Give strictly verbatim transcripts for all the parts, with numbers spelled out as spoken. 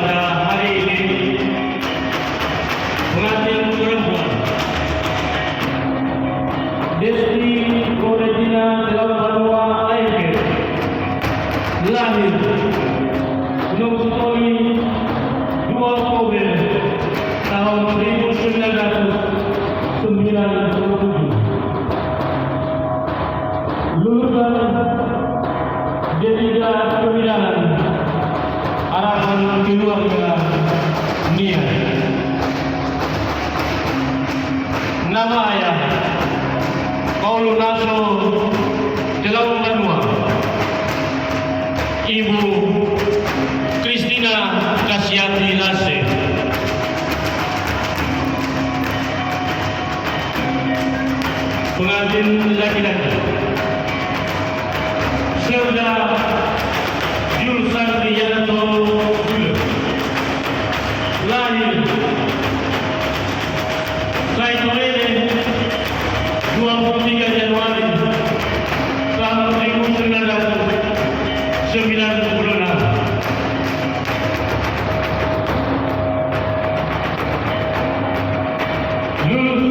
Hari ini, pengantin perempuan, Desti Florentina Telau Banua Aege, lahir Gunung Sitoli, dua Oktober tahun seribu sembilan ratus sembilan puluh tujuh. Lulusan D tiga Kebidanan, arahan keluarga Nia. Nama ayah, Paulu Naso Telau Banua. Ibu, Kristina Kasiati Lase. Pengantin laki-laki, Serda Yulsan Rianto Gule. Lahir Saito Ele, dua puluh tiga Januari tahun seribu sembilan ratus sembilan puluh enam. Lulus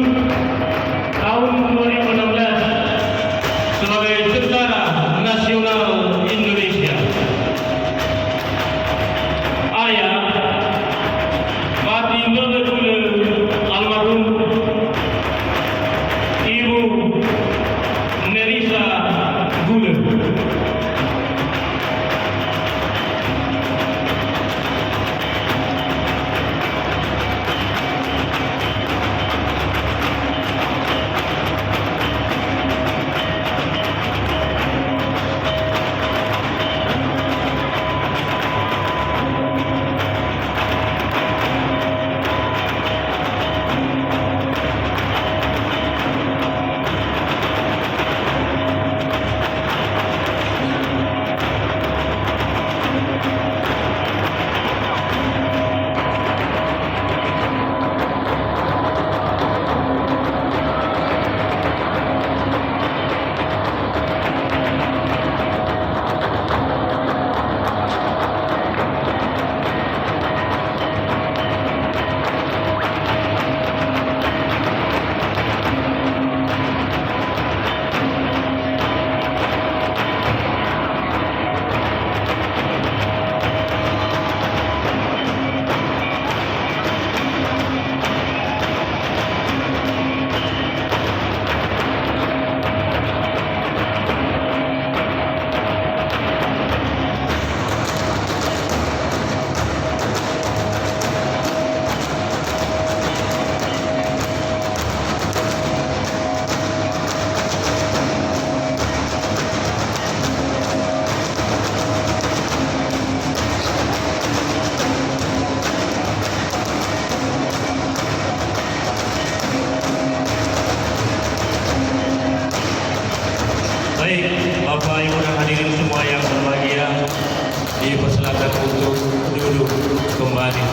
tahun dua ribu enam belas sebagai Tentara Nasional Indonesia. Ayah, Pati Mböbö Gule almarhum, Ibu Nerisa Gule. Baik, Bapak Ibu dan hadirin semua yang berbahagia, dipersilakan untuk duduk kembali.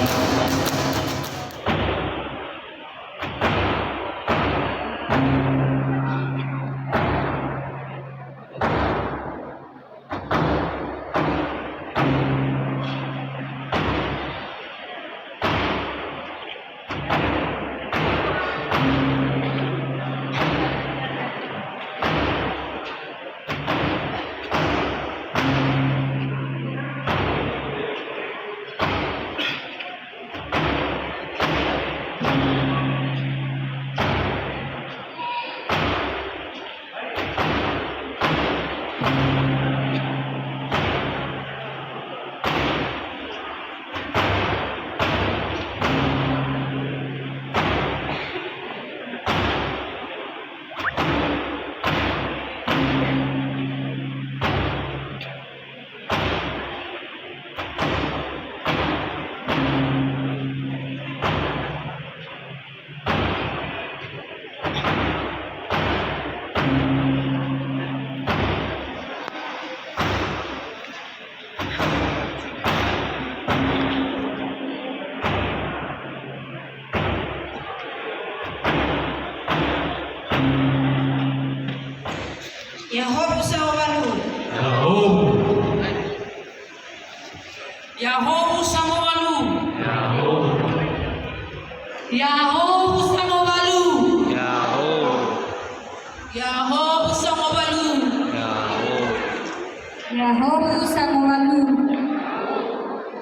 Ya'ahowu sangowalu.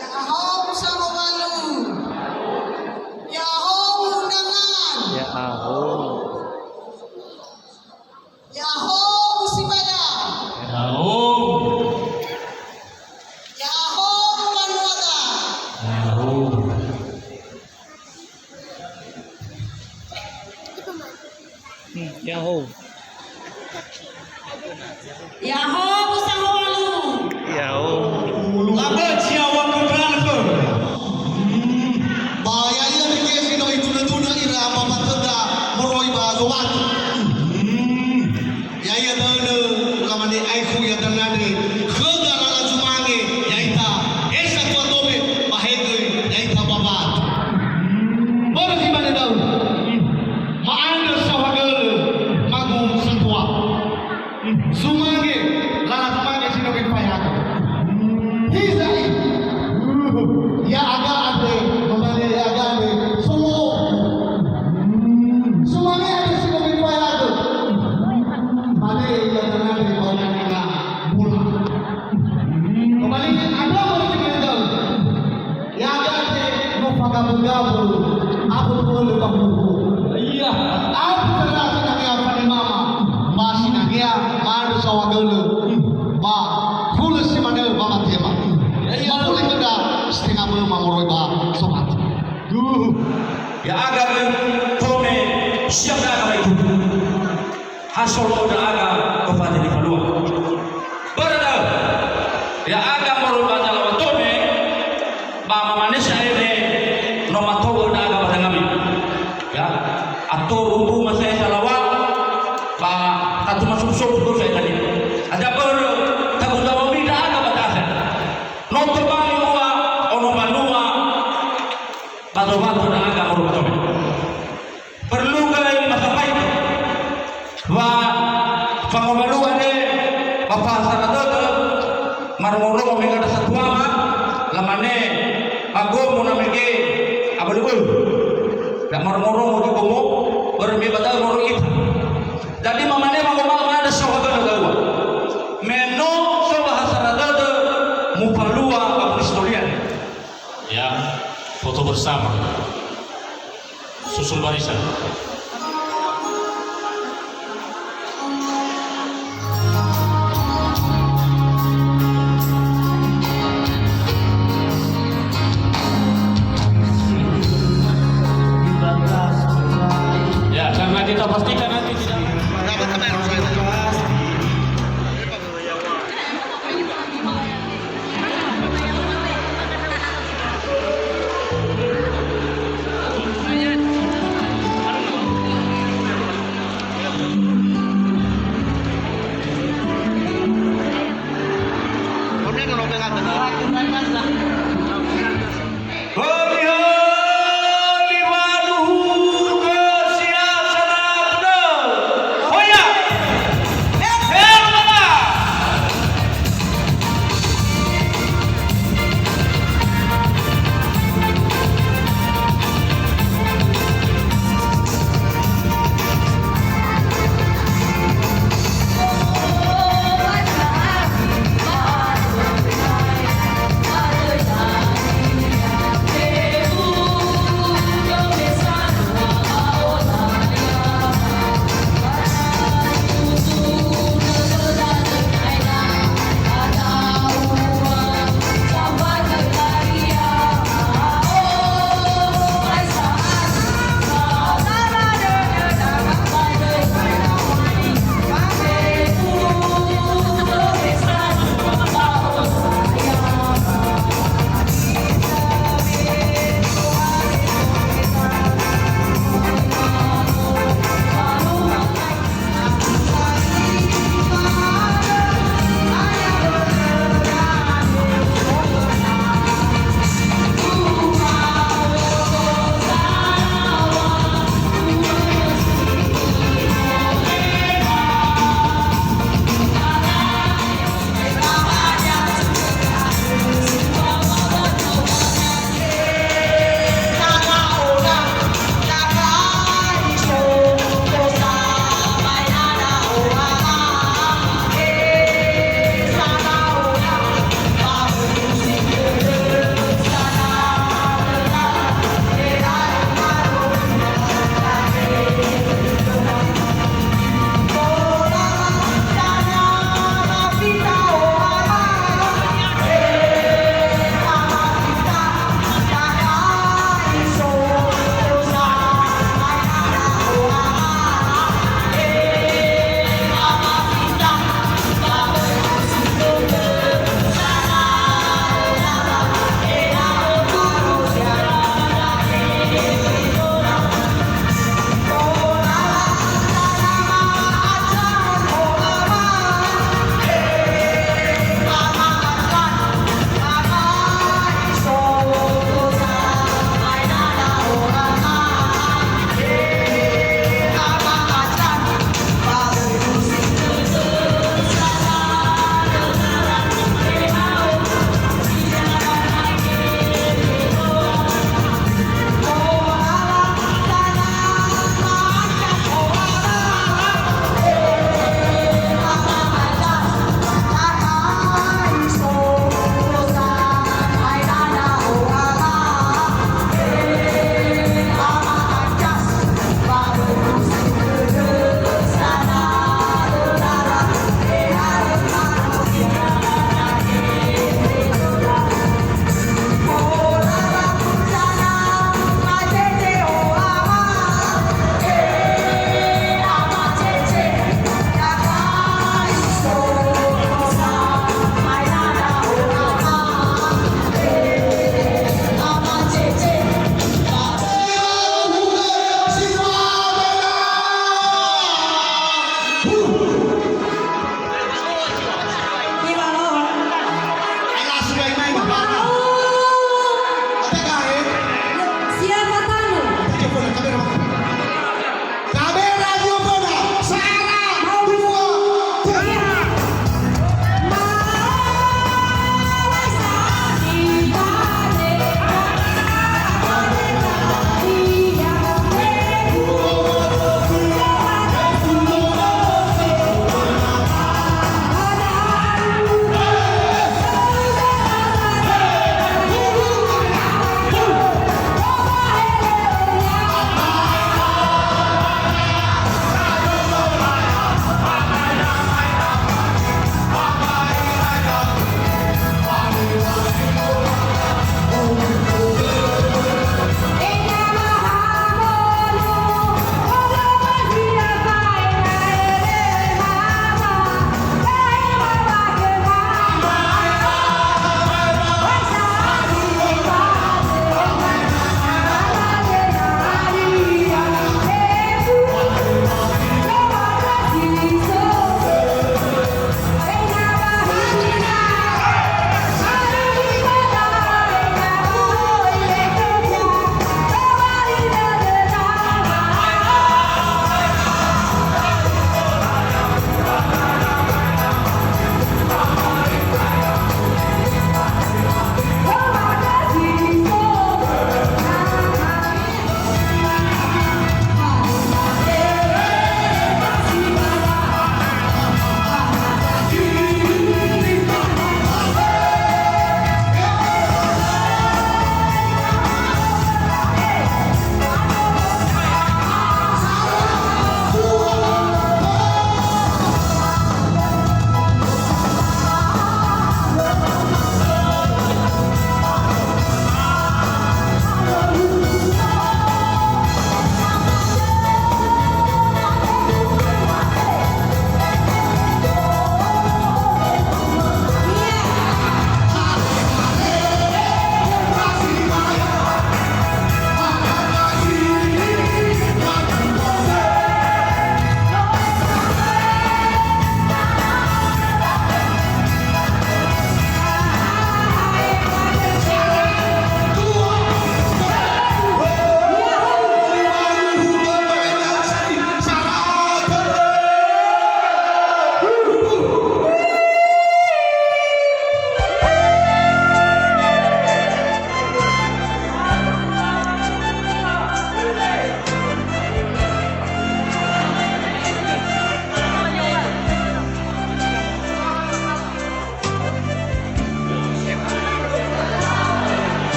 Ya'ahowu sangowalu. Ya'ahowu undangan. Ya'ahowu. Ya'ahowu sibaya. Ya'ahowu. Ya'ahowu banuada. Ya'ahowu. Hmm, ya'ahowu. Ya'ahowu sangowalu. Ya'ahowu. Labözi ya'ahowu. Hmm. Ba ya'ia mege si no itunö-tunö ira ba matöda moroi ba Zowatu. Hmm. Ya'ia da'ö lamane aekhu ia danö andre, khöda lala zumange ya'ita, he satua dome ba he göi ya'ita ba Watu. Börö si mane da'ö, ma'andrö saohagölö magu satua. Zumange, lala zumange si no gefaehagö. Hiza'i, ya'aga andre, mamane ya'aga andre, solo. Sumange andre si no gefaehagö. Mane ia danö andre ba nangina mula. Kembali andre baru si meninggal. Ya'aga andre no fagabö-gabö, abö tu'ölö ba huku. Iya. Abö terasi nangea fani mama. Ba sinangea ma'andrö saohagölö. Ba hulö si manö ba matema. Iya. Ba hulö göda setengah bö mamoroi ba Zowatu. Duh. Ya'aga gö tome siap ndra'aga ba itutu. Ha solo'ö ndra'aga tofate nifalua. Börö da'ö, ya'aga moroi ba zalaŵa tome, ba mamane sa'ae me no mato'ö ndra'aga ba dangami. Ya, ato rumbu masa'e zalaŵa, ba tatu masubu-subu gö sa'e tadi. Hadia börö, tagu zawawi ndra'aga ba da'e. No tobali ua, ono mbanua, ba Zowatu ndra'aga moroi ba tome. Perlu göi masampaikan wa fangowalu andre ba fahasara dödö, marongo-rongo mege ndra satuama, lamane, "Ba gomo na mege abölö-bölö." Ya marongo-rongo di gomo, börö me ba da'ö moroi ita. Jadi mamane wangoma'ö ma'andrö saohagölö da'ö. Me no so ba hasara dödö, mufalua ba peristorian. Ya, foto bersama. Susul barisan. Ya, karena kita pastikan nanti tidak. Höli-höli waluhu gösia sanatuna. Hoya! Hermana!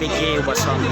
Ege ubasomu.